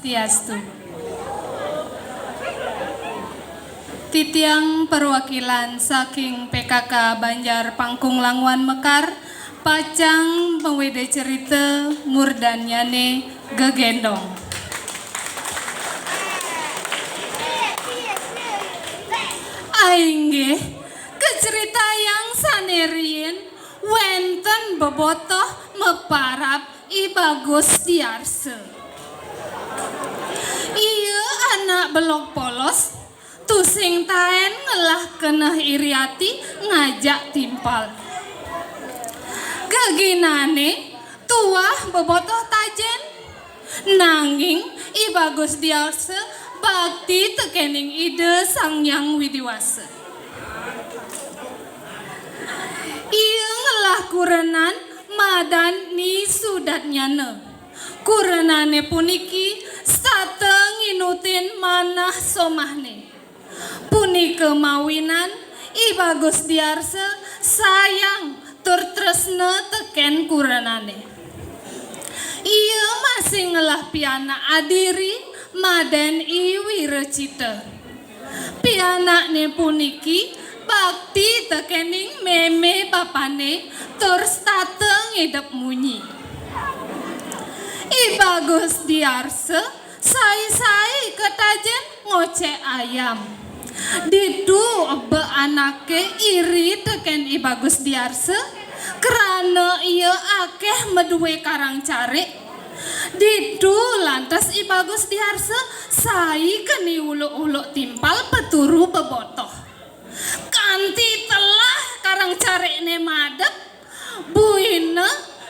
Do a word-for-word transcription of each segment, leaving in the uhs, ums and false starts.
Swastiastu. Titiang perwakilan saking P K K Banjar Pangkung Languan Mekar, pacang mawida cerita murdannyane gegendong. Ainggih, kaceritayang sane riin, wenten bebotoh maparab I Bagus Diarsa. Ia anak belog polos, tusing taen ngelah keneh iri ati ngajak timpal. Geginane tuah bebotoh tajen, nanging I Bagus Diarsa bakti tekening Ida Sang Hyang Widi Wasa. Ia ngelah kurenan madan Ni Sudatnyana. Kurenane puniki setata nginutin manah somahne. Punika mawinan I Bagus Diarsa sayang tur tresna teken kurenane. Ia masih ngelah pianak adiri madan I Wiracita. Pianakne puniki bakti tekening meme bapane tur setata ngidep munyi. I Bagus Diarsa sai-sai ka tajen ngocek ayam. Ditu ebek anake iri teken I Bagus Diarsa, krana ia akeh madue karang carik. Ditu lantas I Bagus Diarsa sai keni uluk-uluk timpal peturu bebotoh. Kanti telah karang carikne madep, buina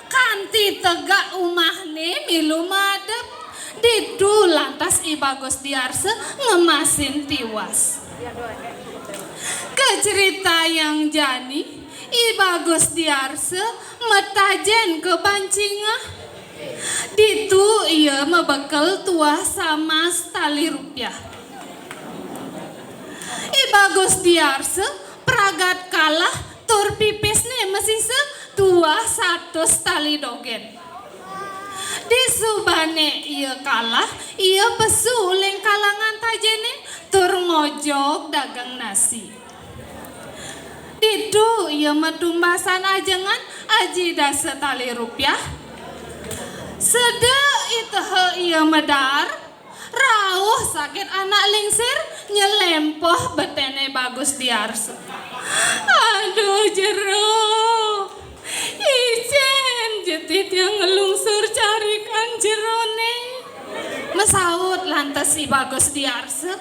kanti tegak umahne milu madep. Ditu lantas I Bagus Diarsa ngemasin tiwas. Kaceritayang jani, I Bagus Diarsa matajen ka Bancingah. Ditu ia mabekel tuah samas tali rupiah. I Bagus Diarsa pragat kalah tur pipisne masisa tuah satus tali dogen. Disubane ia kalah, ia pesu uling kalangan tajene tur ngojog dagang nasi. Ditu ia matumbasan ajengan aji dasa tali rupiah. Sedek iteha ia madaar, rauh sakit anak lingsir nyelempoh betene Bagus Diarsa. "Aduh, jero! Icen ja titiang nglungsur carikan jerone," masaut lantas I Bagus Diarsa.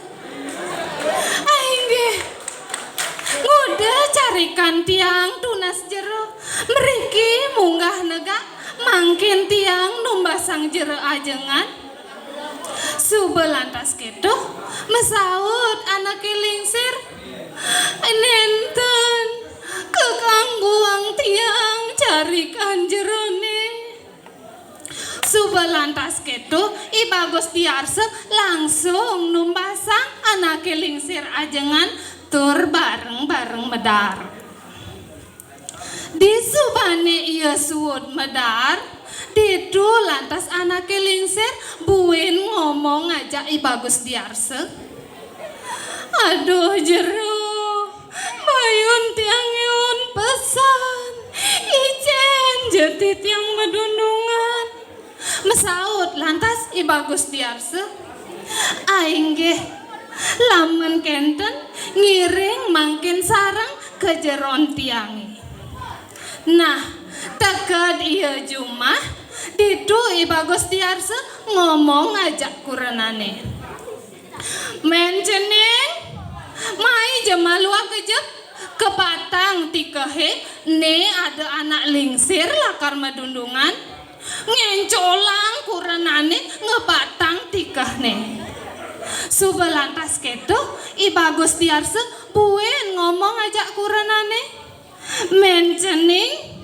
"Ainggih, nguda carikan tiang tunas jero. Mriki munggah negak, mangkin tiang numbasang jero ajengan." Suba lantas keto, masaut anake lingsir, "Nenten, kakangguang tiang carikan jerone." Suba lantas keto, I Bagus Diarsa langsung numbasang anake lingsir ajengan tur bareng-bareng madaar. Disubane ia suud madaar, ditu lantas anake lingsir buin ngomong ngajak I Bagus Diarsa. "Aduh, jero, bayun tiang nyuun pesan. Icen ja titiang madundungan." Masaut lantas I Bagus Diarsa, "Ainggih, lamun kenten, ngiring mangkin sareng ka jeron tiange." Nah, teked ia jumah, ditu I Bagus Diarsa ngomong ngajak kurenane. "Men Cening, mai ja malu ajak ka patang tikehe, ene ada anak lingsir lakar madundungan. Ngencolang kurenane ngebatang tikehne." Suba lantas keto, I Bagus Diarsa buin ngomong ajak kurenane. "Men Cening,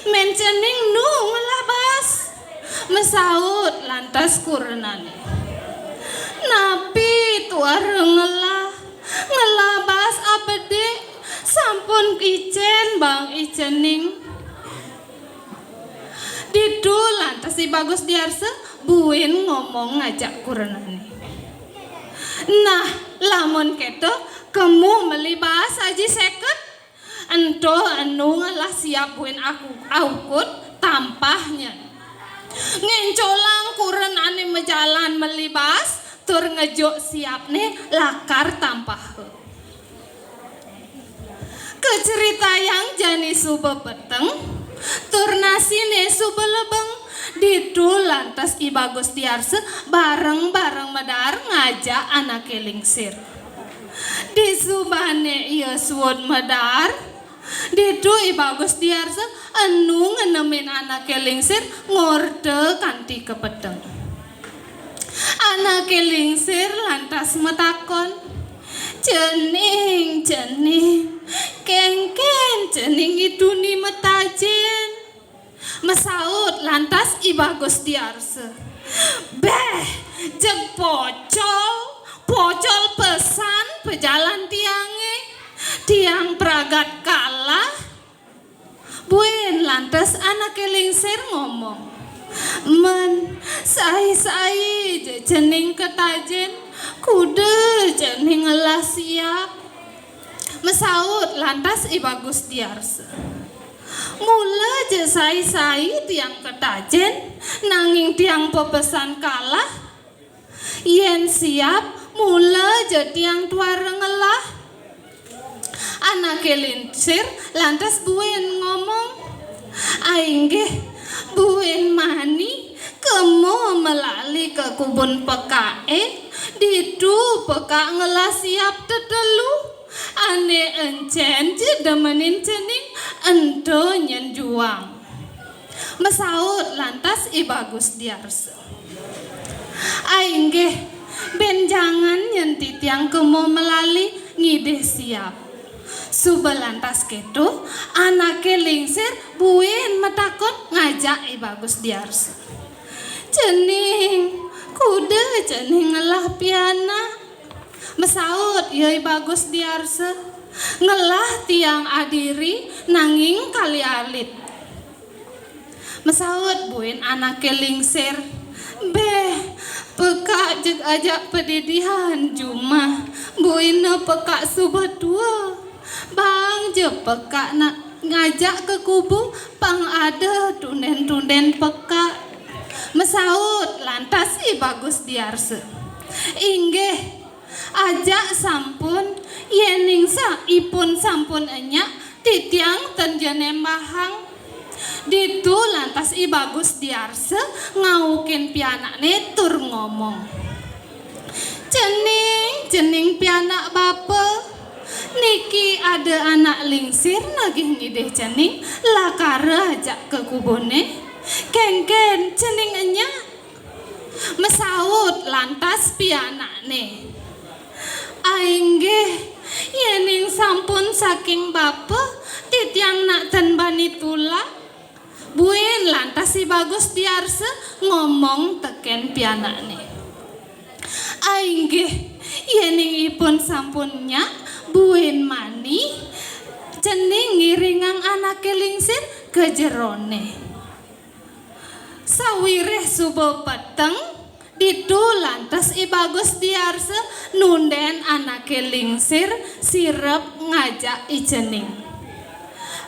Men Cening, nu ngelah baas?" Masaut lantas kurenane. "Napi tuara ngelah? Ngelah baas abedik, sampun icen baang I Cening." Ditu lantas I Bagus Diarsa Buin ngomong ngajak kurenané. Nah, lamun kéto, kemu meli baas aji séket. Ento enu ngelah siap buin aku aukud tampahnya. Ngéncolang kuren ané majalan meli baas, tur ngejuk siapné lakar tampah. Kacaritayang jani suba peteng, tur nasiné suba lebeng, ditu lantas I Bagus Diarsa bareng-bareng medaar ngajak anaké lingsir. Disubané ia suud medaar, ditu I Bagus Diarsa enu ngenemin anaké lingsir ngorta kanti ka peteng. Anaké lingsir lantas matakon, "Cening, cening, kénkén cening I Tuni matajén?" Masaut lantas I Bagus Diarsa, "Béh, jeg pocol, pocol pesan pejalan tiangé. Tiang pragat kalah." Buin lantas anaké lingsir ngomong, "Men, sai-sai ja cening katajén, kuda cening ngelah siap." Masaut lantas I Bagus Diarsa, "Mula ja sai-sai tiang katajén, nanging tiang pepesan kalah. Yén siap, mula ja tiang tuara ngelah." Anaké lingsir lantas buin ngomong, "Ainggih, buin mani kema malali ka kubun pekaké, ditu pekak ngelah siap tetelu. Ané encén ja demenin cening, ento nyén juang." Masaut lantas I Bagus Diarsa, "Ainggih, bén jangan nyén titiang kema malali ngidih siap." Suba lantas kéto, anaké lingsir buin matakon ngajak I Bagus Diarsa, "Cening, kuda cening ngelah pianak?" Masaut ia I Bagus Diarsa, "Ngelah tiang adiri, nanging kali alit." Masaut buin anaké lingsir, "Béh, pekak jeg ajak padidian jumah, buina pekak suba tua. Baang ja pekak nak ngajak ka kubu, pang ada tundén-tundén pekak." Masaut lantas I Bagus Diarsa, "Inggih, ajak sampun, yéning sa-, ipun sampun nyak, titiang ten ja némbahang." Ditu lantas I Bagus Diarsa ngaukin pianakné tur ngomong, "Cening, cening pianak bapa, niki ada anak lingsir nagih ngidih cening, lakara ajak ka kubuné. Kénkén cening nyak?" Masaut lantas pianakné, "Ainggih, yéning sampun saking bapa, titiang nak ten bani tulak." Buin lantas I Bagus Diarsa ngomong tekén pianakné, "Ainggih, yéning ipun sampun nyak, buin mani cening ngiringang anaké lingsir ka jeroné." Sawiréh suba peteng, ditu lantas I Bagus Diarsa nundén anaké lingsir sirep ngajak I Cening.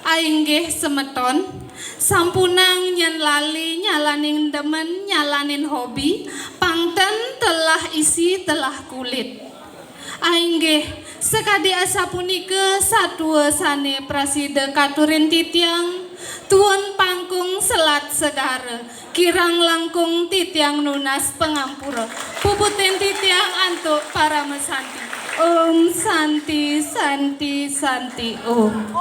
Ainggih semeton, sampunang nyén lali nyalanin demen nyalanin hobi, pang ten telah isi telah kulit. Ainggih, sakadi asapunika satua sané prasida katurin titiang, tuun pangkung selat segara, kirang langkung titiang nunas pangampura. Puputang titiang antuk parama santi. Om Santi, Santi, Santi, Om.